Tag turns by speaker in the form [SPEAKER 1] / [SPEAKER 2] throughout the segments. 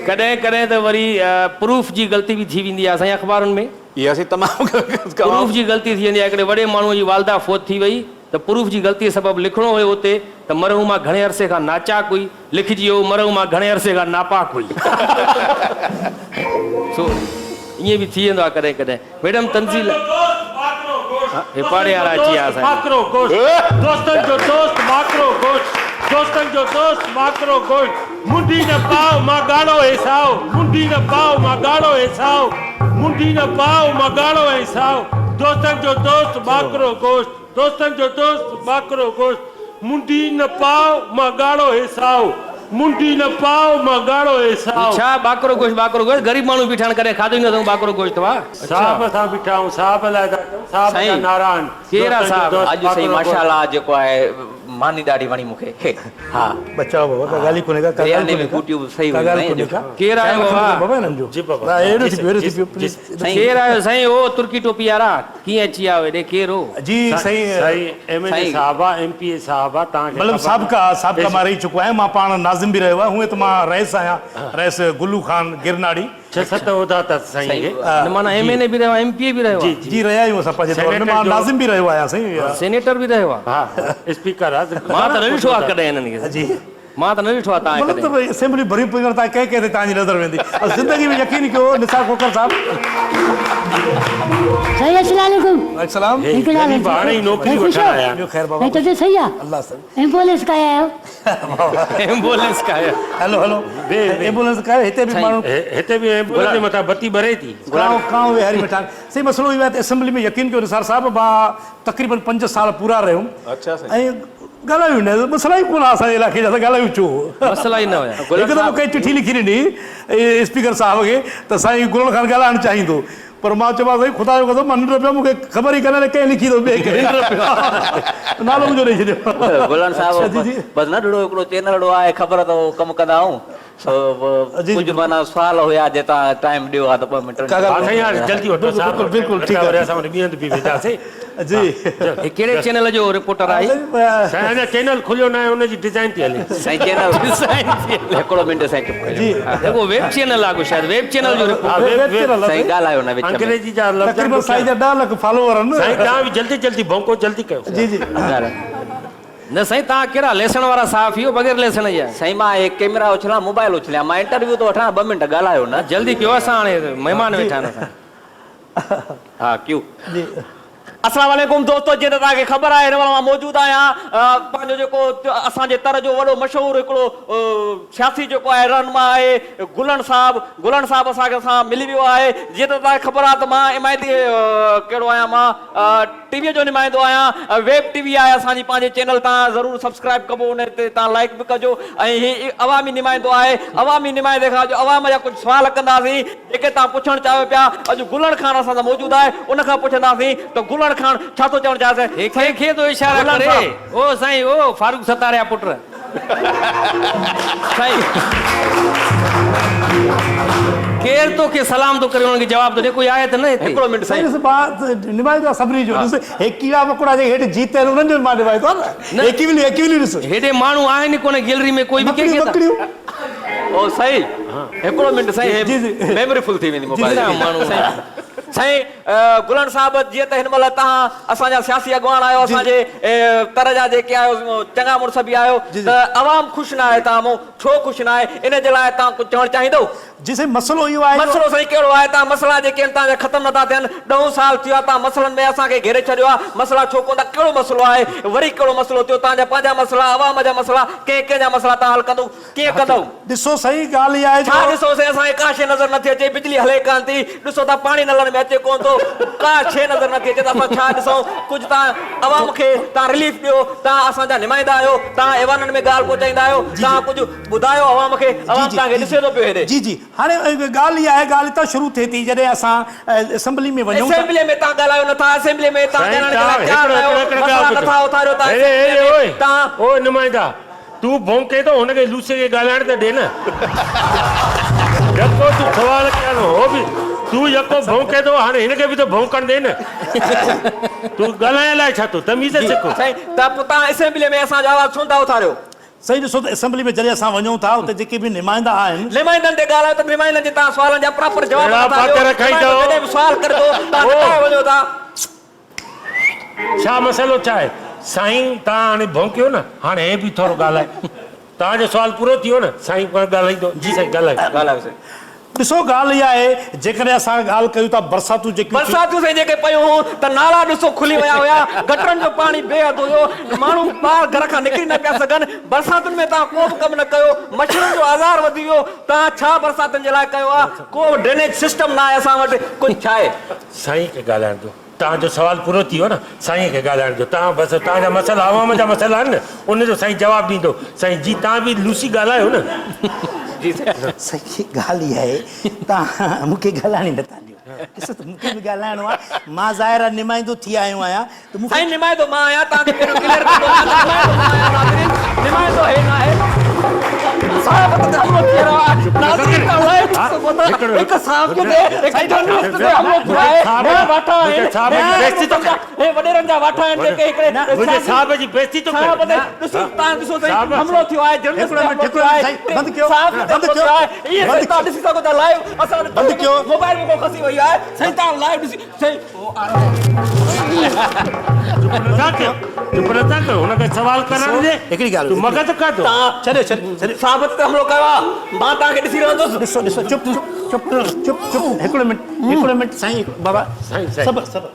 [SPEAKER 1] ڪڏهن ڪڏهن ته وري پروف جي غلطي به ٿي ويندي آهي سائين اخبارن ۾.
[SPEAKER 2] اها سائين تمام
[SPEAKER 1] پروف جي غلطي ٿي ويندي آهي. هڪڙي وڏي ماڻهوء جي والده فوت ٿي وئي ته پروف جي غلطيء سبب لکڻو هيو اتي ته مرحومه گهڻي عرصي کان ناچاڪ هئي، لکجي ويو مرحومه گهڻي عرصي کان ناپاڪ هئي. سو ائين به ٿي ويندو آهي ڪڏهن ڪڏهن. ميڊم تنزيل هي پاڙي وارا اچي ويا اسان
[SPEAKER 3] ٻاڪرو گوشت دوستن جو دوست ٻاڪرو گوشت دوستن جو دوست ٻاڪرو گوشت منڍي نه پاء مان ڳاڙهو هي سائو منڍي نه پاء مان ڳاڙهو هي سائو منڍي نه پاء مان ڳاڙهو ۽ سائو دوستن جو دوست ٻاڪرو گوشت دوستن جو دوست ٻاڪرو گوشت منڍي نه پاء مان ڳاڙهو هي سائو منڍي نه پاء مان ڳاڙهو هي سائو.
[SPEAKER 1] ڇا ٻاڪرو گوشت ٻاڪرو گوشت غريب ماڻهو بيٺا آهن ڪڏهن کاڌو ئي نه اٿئون ٻاڪرو گوشت واھ.
[SPEAKER 3] صاحب اسان بيٺا آهيون صاحب لاء ٿا چئون صاحب جا
[SPEAKER 4] سائين
[SPEAKER 3] نعرا آهن
[SPEAKER 1] ڪير آ
[SPEAKER 3] دوستن جو
[SPEAKER 1] صاحب؟
[SPEAKER 3] دوست
[SPEAKER 4] اڄ سائين
[SPEAKER 3] ٻاڪرو گوشت.
[SPEAKER 4] ماشاءالله جيڪو آهي ماني ڏاڍي وڻي مون کي ها
[SPEAKER 5] بچاء بابا ڪا ڳالهه ئي ڪونهي ڪا ڪا ڳالهه
[SPEAKER 4] برياني
[SPEAKER 5] ڪونهي
[SPEAKER 4] ۾
[SPEAKER 5] ڪا
[SPEAKER 4] ٻوٽيون به صحيح
[SPEAKER 5] ڪا
[SPEAKER 4] هيون
[SPEAKER 5] ڳالهه
[SPEAKER 4] سائين
[SPEAKER 5] ڪونهي
[SPEAKER 4] اڄ
[SPEAKER 5] ڪا
[SPEAKER 1] ڪير
[SPEAKER 5] خيال
[SPEAKER 1] آيو
[SPEAKER 5] رکندو
[SPEAKER 1] بابا؟
[SPEAKER 5] ڪر بابا هنن جو
[SPEAKER 3] جي بابا
[SPEAKER 5] ها اهڙو
[SPEAKER 3] جي
[SPEAKER 5] ٿي پيو
[SPEAKER 3] سائين
[SPEAKER 5] اهڙو
[SPEAKER 3] جي
[SPEAKER 5] ٿي پيو
[SPEAKER 3] جي
[SPEAKER 5] پليز
[SPEAKER 4] سائين
[SPEAKER 1] ڪير آيو سائين او ترڪي ٽوپي وارا ڪيئن اچي ويا هيڏي ڪير هو؟
[SPEAKER 5] جي سائين
[SPEAKER 3] سائين ايم اين اي
[SPEAKER 4] سائين
[SPEAKER 3] صاحب آ ايم پي اي صاحب آ توهان کي
[SPEAKER 5] مطلب
[SPEAKER 3] خبر
[SPEAKER 5] سابقا سابقا مان رهي چڪو آهيان مان پاڻ ناظم به رهيو آهيان هونئن ته مان رئيس آهيان رئيس گلو خان گرناڙي.
[SPEAKER 3] ڇهه ست عهدا اٿس سائين کي.
[SPEAKER 1] نه معنيٰ ايم اين اي به رهيو آهي ايم پي اي به رهيو آهي.
[SPEAKER 5] جي رهيا آهيون اسان پنهنجي دور ۾ مان ناظم به رهيو آهيان سائين.
[SPEAKER 1] سينيٽر به رهيو آهي.
[SPEAKER 3] ها اسپيڪر آ.
[SPEAKER 1] مان ته نه ڏٺو آهي ڪڏهن هنن کي.
[SPEAKER 5] جي.
[SPEAKER 1] مان ته نه ڏٺو آهي توهان کي
[SPEAKER 5] مطلب
[SPEAKER 1] ڪڏهن.
[SPEAKER 5] ته اسيمبليون ڀريون پيون آهن توهان ڪنهن ڪنهن تي توهان جي نظر ويندي. زندگي ۾ يقين ڪيو نثار کوکر صاحب.
[SPEAKER 6] سائين السلام عليڪم.
[SPEAKER 5] وعليڪم السلام.
[SPEAKER 3] هي غريب هاڻي ئي نوڪري وٺڻ آيا آهن.
[SPEAKER 5] ٻيو خير بابا.
[SPEAKER 6] سائين طبيعت صحيح آ.
[SPEAKER 5] الله سائين.
[SPEAKER 6] ايمبولينس ڪاهي آيا آهيو.
[SPEAKER 1] ايمبولينس ڪاهي آيا.
[SPEAKER 5] هلو هلو ايمبولينس ڪاهي هتي به ماڻهو.
[SPEAKER 3] هتي به ايمبولينس جي مٿان بتي ٻري ٿي.
[SPEAKER 5] ڪانء ڪانء ويهاري ويٺا آهن. سائين مسئلو اهو آهي ته اسيمبلي ۾ يقين ڪيو نثار صاحب مان تقريبن 5 سال پورا رهيم ۽ ڳالهايو نه مسئلا ئي ڪونه اسان جي علائقي جا ته ڳالهايون ڇو؟
[SPEAKER 1] مسئلا ئي نه هيا.
[SPEAKER 5] هڪ دفعو ڪنهن چٺي لکي ڏني اسپيڪر صاحب کي ته سائين گلڻ خان ڳالهائڻ چاهيندو پر مان چيومانس سائين خدا جو قسم مان ننڊ پيو مون کي خبر ئي ڪانه ڪنهن لکي اٿو ٻئي کي ننڊ پيو نالو منهنجو ڏئي ڇڏيو.
[SPEAKER 4] گلڻ صاحب بس ننڍڙو هڪڙو چينلڙو آهي خبر اٿو ڪم ڪندا آهيون سو ڪجهه معنيٰ سوال هيا جي توهان ٽائيم ڏيو ها ته ٻه منٽ.
[SPEAKER 3] ها سائين هاڻي جلدي وٺو صاحب
[SPEAKER 5] بلڪل ٺيڪ آهي
[SPEAKER 3] وري اسان وري ٻي هنڌ به وينداسين.
[SPEAKER 5] جي
[SPEAKER 1] هي ڪهڙي چينل جو رپورٽر آهي.
[SPEAKER 3] سائين اڃا چينل کليو ناهي ان جي ڊزائين ٿي هلي.
[SPEAKER 4] سائين چينل
[SPEAKER 1] ڊزائين ٿي هلي.
[SPEAKER 4] هڪڙو منٽ سائين چپ ڪجو.
[SPEAKER 5] جي
[SPEAKER 1] هي ڪو ويب چينل آهي ڪو شايد ويب چينل جو رپورٽر.
[SPEAKER 3] ها ويب
[SPEAKER 4] سائين ڳالهايو نه وچ ۾.
[SPEAKER 3] انگريزي جا لفظ
[SPEAKER 5] تقريبن سائين جا 10 لک فالوور آهن.
[SPEAKER 3] سائين توهان به جلدي جلدي ڀونڪو جلدي ڪيو.
[SPEAKER 5] جي جي.
[SPEAKER 1] نه سائين توهان ڪهڙا ليسڻ وارا صحافي آهيو بغير ليسڻ جا.
[SPEAKER 4] سائين مان هي ڪيمرا اڇلان موبائل اڇليان مان انٽرويو ٿو وٺان ٻه منٽ ڳالهايو نه.
[SPEAKER 1] جلدي ڪيو اسان هاڻي مهمان ويٺا آهن اسان.
[SPEAKER 4] ها ڪيو. السلام عليڪم دوستو جيئن ته توهان کي خبر آهي هن مهل مان موجود آهيان پنهنجو جيڪو اسان جي تر جو وڏو مشهور هڪڙو سياسي جيڪو آهي رهنما آهي گلڻ صاحب گلڻ صاحب اسان کي سان ملي ويو آهي جيئن ته توهان کي خبر آهي ته مان حمايتي ڪهڙو آهيان مان ٽي وي جو نمائندو آهيان ويب ٽي وي آهي اسان جي پنهنجي چينل تان ضرور سبسڪرائب ڪبو ان تي تان لائيڪ به ڪجو ۽ هي عوامي نمائندو آهي عوامي نمائندي کان اڄ عوام جا ڪجهه سوال ڪنداسين جيڪي توهان پڇڻ چاهيو پيا اڄ گلڻ خان اسان سان موجود آهي ان کان پڇنداسين ته گلڻ خان ڇا ٿو چوڻ چاهي
[SPEAKER 1] هي ڪنهن کي ٿو اشارا
[SPEAKER 4] گلڻ
[SPEAKER 1] ڪري
[SPEAKER 4] صاحب.
[SPEAKER 1] او سائين او فاروق ستاريا پٽ.
[SPEAKER 4] سائين.
[SPEAKER 1] ڪير توکي سلام ٿو ڪري انهن کي جواب ٿو ڏي ڪوئي آهي ته نه هتي.
[SPEAKER 4] هڪڙو منٽ سائين.
[SPEAKER 5] ڏس مان نمائندو آهيان سڀني جو ڏس هي ڪيڙا مڪوڙا جيڪي هيٺ جيت آهن انهن جو به مان نمائندو آهيان نه هيڪيوليون هيڪيوليون ڏس.
[SPEAKER 1] هيڏي ماڻهو آهن ئي ڪونه گيلري ۾ ڪوئي به ڪنهن کي ٿا.
[SPEAKER 5] مڪڙيون مڪڙيون.
[SPEAKER 4] او سائين هڪڙو منٽ سائين هي ميموري فل ٿي ويندي موبائل جي سائين گلڻ صاحب جيئن ته هن مهل توهان اسان جا سياسي اڳواڻ آهيو اسان جي تر جا جيڪي آهيو چڱا مڙس به آهيو ته عوام خوش نه آهي توهان مون ڇو خوش نه آهي ان جي لاء توهان ڪجهه چوڻ چاهيندو؟
[SPEAKER 5] جي سائين مسئلو اهو آهي جو.
[SPEAKER 4] مسئلو سائين ڪهڙو آهي توهان مسئلا جيڪي آهن توهان جا ختم نٿا ٿين ڏهون سال ٿيو آهي توهان مسئلن ۾ اسان کي گهيري ڇڏيو آهي مسئلا ڇو ڪونه ٿا ڪهڙو مسئلو آهي وري ڪهڙو مسئلو ٿيو توهان جا پنهنجا مسئلا عوام جا مسئلا ڪنهن ڪنهن جا مسئلا توهان حل ڪندو ڪيئن ڪندؤ؟
[SPEAKER 5] ڏسو سائين ڳالهه اها آهي جو.
[SPEAKER 4] ڇا ڏسو سائين اسان کي ڪا شيء نظر نٿي اچي، بجلي هلي ڪانه ٿي، ڏسو ٿا پاڻي نلن ۾ اچي ڪونه ٿو، ڪا شيء نظر نٿي اچي ته اسان ڇا ڏسون، ڪجهه توهان عوام کي توهان رليف ڏيو، توهان اسان جا نمائندا آهيو، توهان ايوانن ۾ ڳالهه پهچائيندا آهيو، توهان ڪجهه ٻڌايو عوام کي، عوام توهان کي ڏسي ٿو پيو هيڏي.
[SPEAKER 5] جي جي هاڻي ڳالهه اها آهي ڳالهه اتان شروع ٿئي ٿي جڏهن اسان اسيمبلي ۾ وڃون ته.
[SPEAKER 4] اسيمبلي ۾ توهان ڳالهايو نٿا، اسيمبلي ۾ توهان ڳالهائڻ جي لاء تيار نه آهيو، مسئلا نٿا اٿاريو توهان اسيمبلي ۾ توهان.
[SPEAKER 3] او نمائندا تون ڀونڪين ٿو هن کي لوسي کي ڳالهائڻ ته ڏي نه. يڪو تون سوال ڪيان ٿو هو به تون يڪو ڀونڪين ٿو هاڻي هن کي به ته ڀونڪڻ ڏي نه. تون ڳالهائين الائي ڇا ٿو تميز سک.
[SPEAKER 4] سائين ته پوء توهان اسيمبلي ۾ اسان جو آواز ڇو نٿا اٿاريو؟
[SPEAKER 5] سائين ڏسو ته اسيمبلي ۾ جڏهن اسان وڃون ٿا اتي جيڪي به نمائندا آهن.
[SPEAKER 4] نمائندن تي ڳالهايو ته نمائندن جي توهان سوالن جا پراپر جواب
[SPEAKER 3] اهڙا
[SPEAKER 4] نٿا ڏيو.
[SPEAKER 3] پاتر کائي
[SPEAKER 4] نمائندو
[SPEAKER 3] اٿو.
[SPEAKER 4] جڏهن به سوال ڪري ٿو توهان نٽائي وڃو ٿا.
[SPEAKER 3] ڇا مسئلو ڇا آهي؟ سائين توهان هاڻي ڀونڪيو نه هاڻي هي به ٿورو ڳالهائي. توهان جو سوال پورو ٿي ويو نه سائين پاڻ ڳالهائيندو. جي سائين ڳالهايو.
[SPEAKER 4] ڳالهايو سائين.
[SPEAKER 5] ڏسو ڳالهه اها آهي جيڪڏهن اسان ڳالهه ڪيون ٿا برساتون جيڪيون ٿيون.
[SPEAKER 4] برساتون سائين جيڪي پيون هيون ته نالا ڏسو کلي ويا هيا گٽرن جو پاڻي بي حد هيو ماڻهو ٻاهر گهر کان نڪري نه پيا سگهن برساتن ۾ توهان ڪو به ڪم نه ڪيو مڇرن جو آزار وڌي ويو توهان ڇا برساتن جي لاء ڪيو آهي ڪو به ڊرينيج سسٽم نه آهي اسان وٽ ڪجهه ڇاهي.
[SPEAKER 3] سائين کي ڳالهائڻ ڏيو. توهان جو سوال پورو ٿي ويو نه سائين کي ڳالهائڻ ڏيو توهان بس توهان جا مسئلا عوام جا مسئلا آهن نه ان جو سائين جواب ڏيندو سائين جي توهان به لوسي ڳالهايو نه.
[SPEAKER 4] جي سائين.
[SPEAKER 2] سائين ڳالهه اها آهي توهان مون کي ڳالهائڻ ئي نٿا ڏيو ڏسو ته مون کي به ڳالهائڻو آهي مان ظاهر آهي نمائندو ٿي آيو آهيان ته مون کي
[SPEAKER 4] سائين نمائندو مان آهيان توهان کي پهريون ڪليئر ڪندو هلان ته نمائندو مان آهيان ناظرين نمائندو هي ناهي صحافت تي حملو ٿي رهيو آهي ناظرين توهان لائيو ڏسي سگهو ٿا هڪ صحافي تي هڪ جرنلسٽ تي حملو ٿيو آهي هي واٺا آهن هي وڏيرن جا واٺا آهن جيڪي هڪڙي صحافت تي ڏسو توهان ڏسو سائين حملو ٿيو آهي جرنلسٽ تي حملو ٿيو آهي صحافي تي حملو ٿيو آهي اهي سائين توهان ڏسي سگهو ٿا لائيو اسان وٽ موبائل مون کان کسي وئي آهي سائين توهان لائيو ڏسي سائين
[SPEAKER 3] چپ نٿا ڪيو چپ نٿا ڪيو هن کي سوال ڪرڻ ڏي
[SPEAKER 2] هڪڙي ڳالهه
[SPEAKER 3] تون مغز کاڌو
[SPEAKER 2] ڇڏيو ڇڏيو ڇڏيو
[SPEAKER 4] صحافت تي حملو ڪيو آ مان توهان کي ڏسي رهندس
[SPEAKER 2] ڏسو ڏسو چپ چپ چپ چپ هڪڙو منٽ هڪڙو منٽ سائين بابا
[SPEAKER 3] سائين سائين
[SPEAKER 2] صبر صبر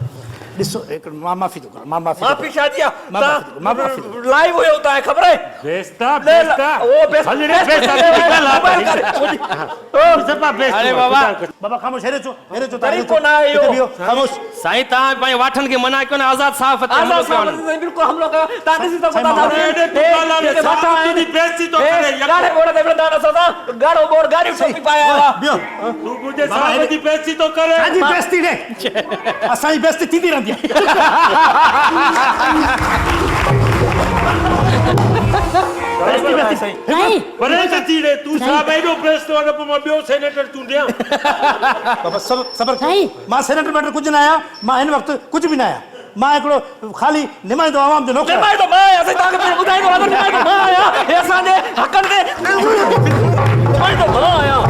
[SPEAKER 2] ڏسو هڪڙو مان معافي ٿو گهران مان معافي
[SPEAKER 4] معافي ڇا جي آ
[SPEAKER 2] مان معافي ٿو مان معافي ٿو
[SPEAKER 4] لائيو هيو توهان کي خبر آهي
[SPEAKER 3] بيستا بيستا
[SPEAKER 4] او بيستا
[SPEAKER 3] هل ري بيستا
[SPEAKER 4] موبائل ڪر
[SPEAKER 3] صفا بيستا
[SPEAKER 1] اري بابا
[SPEAKER 5] بابا خاموش هيڏي اچو هيڏي اچو
[SPEAKER 4] طريقو نه آهي اهو.
[SPEAKER 5] خاموش.
[SPEAKER 1] سائين توهان پنهنجي واٺن کي منع ڪيو نه آزاد صحافت تي حملو
[SPEAKER 4] آزاد
[SPEAKER 1] ڪيو
[SPEAKER 4] صحافت
[SPEAKER 1] آهن.
[SPEAKER 4] تي سائين بلڪل حملو ڪيو توهان ڏسي سگهو ٿا
[SPEAKER 5] سائين
[SPEAKER 4] ناظرين
[SPEAKER 3] اهڙي
[SPEAKER 4] هي
[SPEAKER 3] دڪان
[SPEAKER 4] جيڪي واٺا آهن
[SPEAKER 3] تنهنجي بيعزتي ٿو
[SPEAKER 4] هي
[SPEAKER 3] ڪري
[SPEAKER 4] ڳاڙهي ٻوڙ تي وڙهندا آهن اسان سان ڳاڙهو ٻوڙ ڳاڙهيون ٽوپي پائي آيو آهي.
[SPEAKER 5] بيهو
[SPEAKER 3] تون منهنجي صاحب جي بيعزتي ٿو ڪري.
[SPEAKER 5] ڇا جي بيعزتي ڙي اسان جي بيعزتي ٿيندي رهندي آهي. بيعزتي بيعزتي
[SPEAKER 6] سائين
[SPEAKER 3] پري ته ٿي ري تون صاحب ايڏو بيعزتو آهين نه پوء مان ٻيو سينيٽر چونڊيان.
[SPEAKER 5] بابا صبر صبر ڪيو
[SPEAKER 6] سائين.
[SPEAKER 5] مان سينيٽر مينيٽر ڪجهه نه آهيان مان هن وقت ڪجهه به نه آهيان مان هڪڙو خالي نمائندو عوام جو نوڪر آهيان.
[SPEAKER 4] نمائندو مان آهيان سائين توهان کي پهريون ٻڌائيندو هلان ته نمائندو مان آهيان هي اسان جي حقن تي نمائندو مان آهيان.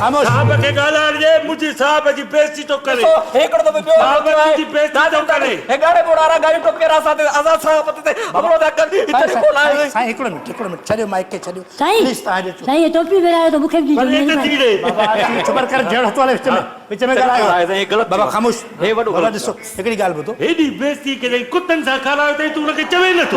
[SPEAKER 5] خاموش.
[SPEAKER 3] صاحب کي ڳالهائڻ ڏي منهنجي صاحب جي بيعزتي ٿو ڪري.
[SPEAKER 4] ڏسو هڪڙو دفعو ٻيو
[SPEAKER 3] صاحب
[SPEAKER 4] حملو ٿيو آهي
[SPEAKER 3] تنهنجي بيعزتي ٿو ڪري.
[SPEAKER 4] هي ڳاڙهي ٻوڙ وارا ڳاڙهيون ٽوپي وارا اسان تي آزاد صحافت تي حملو ٿا ڪن هي طريقو نه آهي.
[SPEAKER 2] سائين هڪڙو منٽ هڪڙو منٽ ڇڏيو مائيڪ کي ڇڏيو
[SPEAKER 6] سائين
[SPEAKER 2] پليز توهان هيڏي اچو.
[SPEAKER 6] سائين هي ٽوپي ورهايو ته مون کي به ڏجو
[SPEAKER 3] پري ته ٿي ري.
[SPEAKER 5] بابا چپ ڪر جهڙو ٿو هلي وچ ۾ وچ ۾
[SPEAKER 4] طريقو نه آهي
[SPEAKER 5] ڳالهايو
[SPEAKER 4] سائين هي غلط
[SPEAKER 5] بابا
[SPEAKER 4] ٿيو آهي.
[SPEAKER 5] خاموش
[SPEAKER 4] هي وڏو
[SPEAKER 5] بابا
[SPEAKER 4] غلط
[SPEAKER 5] ڏسو
[SPEAKER 4] ٿيو آهي.
[SPEAKER 5] هڪڙي ڳالهه ٻڌو
[SPEAKER 3] هيڏي بيعزتي ڪجئين ڪتن سان کارايو اٿئي تون هن کي چوين نٿو.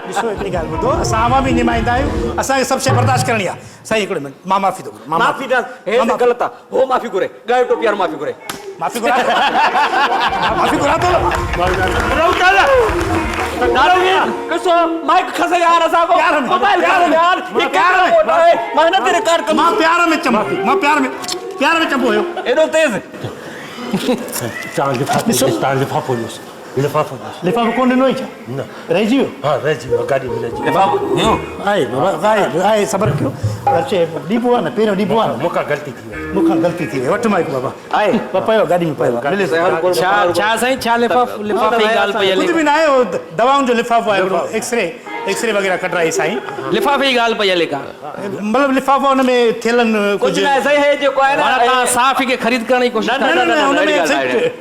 [SPEAKER 2] ڏسو هڪڙي ڳالهه ٻڌو اسان عوامي نمائندا آهيون اسان کي سڀ شيء برداشت ڪرڻي آهي سائين هڪڙو منٽ مان معافي ٿو گهران مان
[SPEAKER 4] معافي نه هي ته غلط آ هو معافي گهري ڳاڙهي ٽوپي وارو معافي گهري.
[SPEAKER 2] معافي گهران ٿو معافي گهران ٿو
[SPEAKER 4] ناظرين ڏسو مائيڪ کسي ويا آهن اسان کان موبائل کسي ويا آهن هي ڪهڙو ووٽ آهي مان هن تي رڪارڊ ڪندس.
[SPEAKER 5] مان پيار ۾ چم مان پيار ۾ پيار ۾ چنبو هيو.
[SPEAKER 4] ايڏو تيز.
[SPEAKER 3] تان لفافو ڏيس تان لفافو ڏيس لفافو ڏيس.
[SPEAKER 5] لفافو ڪونه ڏنو ئي ڇا؟
[SPEAKER 3] نه.
[SPEAKER 5] رهجي ويو؟
[SPEAKER 3] ها رهجي ويو گاڏي ۾ رهجي ويو.
[SPEAKER 4] لفافو هيو.
[SPEAKER 2] آهي بابا آهي آهي صبر ڪيو اچي ڏبو آهي نه پهريون ڏبو آهي نه.
[SPEAKER 3] مون کان غلطي ٿي وئي.
[SPEAKER 2] مون کان غلطي ٿي وئي وٺ مائيڪ بابا.
[SPEAKER 4] آهي.
[SPEAKER 2] بابا پيو گاڏي ۾ پيو آهي ملي ٿو.
[SPEAKER 1] ڇا ڇا سائين ڇا لفافو لفافي جي ڳالهه پئي هلي.
[SPEAKER 5] ڪجهه به ناهي اهو دوائن جو لفافو آهي هڪڙو ايڪسري ايڪسري وغيره ڪڍرائي سائين.
[SPEAKER 1] لفافي جي ڳالهه پئي هلي ڪا.
[SPEAKER 5] مطلب لفافو ان ۾ ٿيل آهن
[SPEAKER 4] ڪجهه
[SPEAKER 5] ڪجهه.
[SPEAKER 4] ناهي سائين هي جيڪو آهي نه.
[SPEAKER 1] معنيٰ توهان صحافي کي خريد ڪرڻ جي ڪوشش ٿا
[SPEAKER 5] نه نه نه ان ۾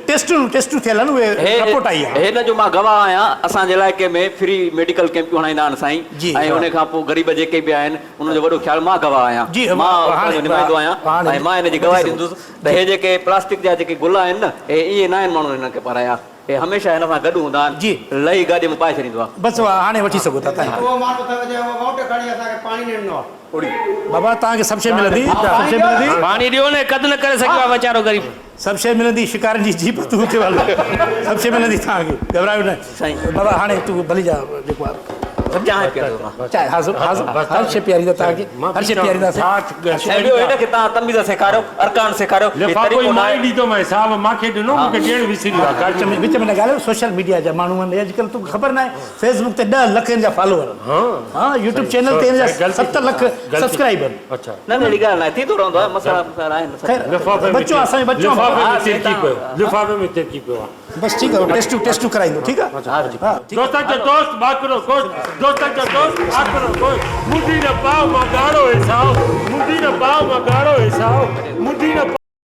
[SPEAKER 5] ٽيسٽون ٽيسٽون ٿيل آهن اهي رپورٽ آئي آهي.
[SPEAKER 4] هن جو مان گواهه آهيان اسان جي علائقي ۾ فري ميڊيڪل ڪيمپون هڻائيندا آهن سائين ۽ ان کان پوء غريب جيڪي به آهن انهن جو وڏو خيال مان گواهه آهيان مان اتان جو نمائندو آهيان ۽ مان هن جي گواهي ڏيندس ته هي جيڪي پلاسٽڪ جا جيڪي گل آهن نه هي ائين ناهن ماڻهن هنن کي پارايا هي هميشه هن سان گڏ هوندا آهن لهي گاڏي مان پائي ڇڏيندو آهي.
[SPEAKER 2] بس هاڻي وٺي سگهو ٿا تنهن
[SPEAKER 7] اهو ماڻهو اٿو جنهن اهو ووٽ کڻي اسان کي پاڻي نه ڏنو آهي.
[SPEAKER 5] بابا توهان کي سڀ شيء ملندي سڀ شيء ملندي.
[SPEAKER 1] پاڻي ڏيو نه قد نه ڪري سگهيو آهي ويچارو غريب.
[SPEAKER 5] سڀ شيء ملندي شڪارين جي جيپ تون اتي هل سڀ شيء ملندي توهان کي گهٻرايو نه بابا هاڻي تون ڀلي جا جيڪو آهي
[SPEAKER 4] چانهه پياريو مان
[SPEAKER 2] چانهه حاضر حاضر هر شيء پياريندا توهان کي هر شيء پيارينداسين
[SPEAKER 4] ۽ ٻيو هن کي توهان تميز سيکاريو ارڪان سيکاريو هي
[SPEAKER 3] لفافو
[SPEAKER 4] طريقو
[SPEAKER 3] ئي مان
[SPEAKER 4] ناهي
[SPEAKER 3] ئي ڏيندومانء صاحب مان کي ڏنو مون کي ڏيڻ وسري ويو آهي
[SPEAKER 2] وچ ۾ وچ ۾ نه ڳالهايو سوشل ميڊيا جا ماڻهو آهن اڄڪلهه توکي خبر ناهي فيس بڪ تي 10 لک هن جا فالوور آهن ها يوٽيوب چينل تي هن جا 7 لک سبسڪرائبر
[SPEAKER 3] اڇا
[SPEAKER 4] نه نه اهڙي ڳالهه ناهي ٿيندو رهندو آهي مسئلا مسائل آهن
[SPEAKER 2] خير
[SPEAKER 3] لفافي ۾
[SPEAKER 2] بچو اسان جو بچو
[SPEAKER 3] لفافي ۾ ترڪي پيو لفافي ۾ ترڪي پيو آهي.
[SPEAKER 2] بس ٺيڪ آهي ٽيسٽون ٽيسٽون ڪرائيندو ٺيڪ آهي ها ٺيڪ.
[SPEAKER 3] دوستن جو دوست ٻاڪرو گوشت دوستن جو دوست ٻاڪرو گوشت منڊي نه پاء مان ڳاڙهو هي سائو منڊي نه پاء مان ڳاڙهو هي سائو منڊي نه.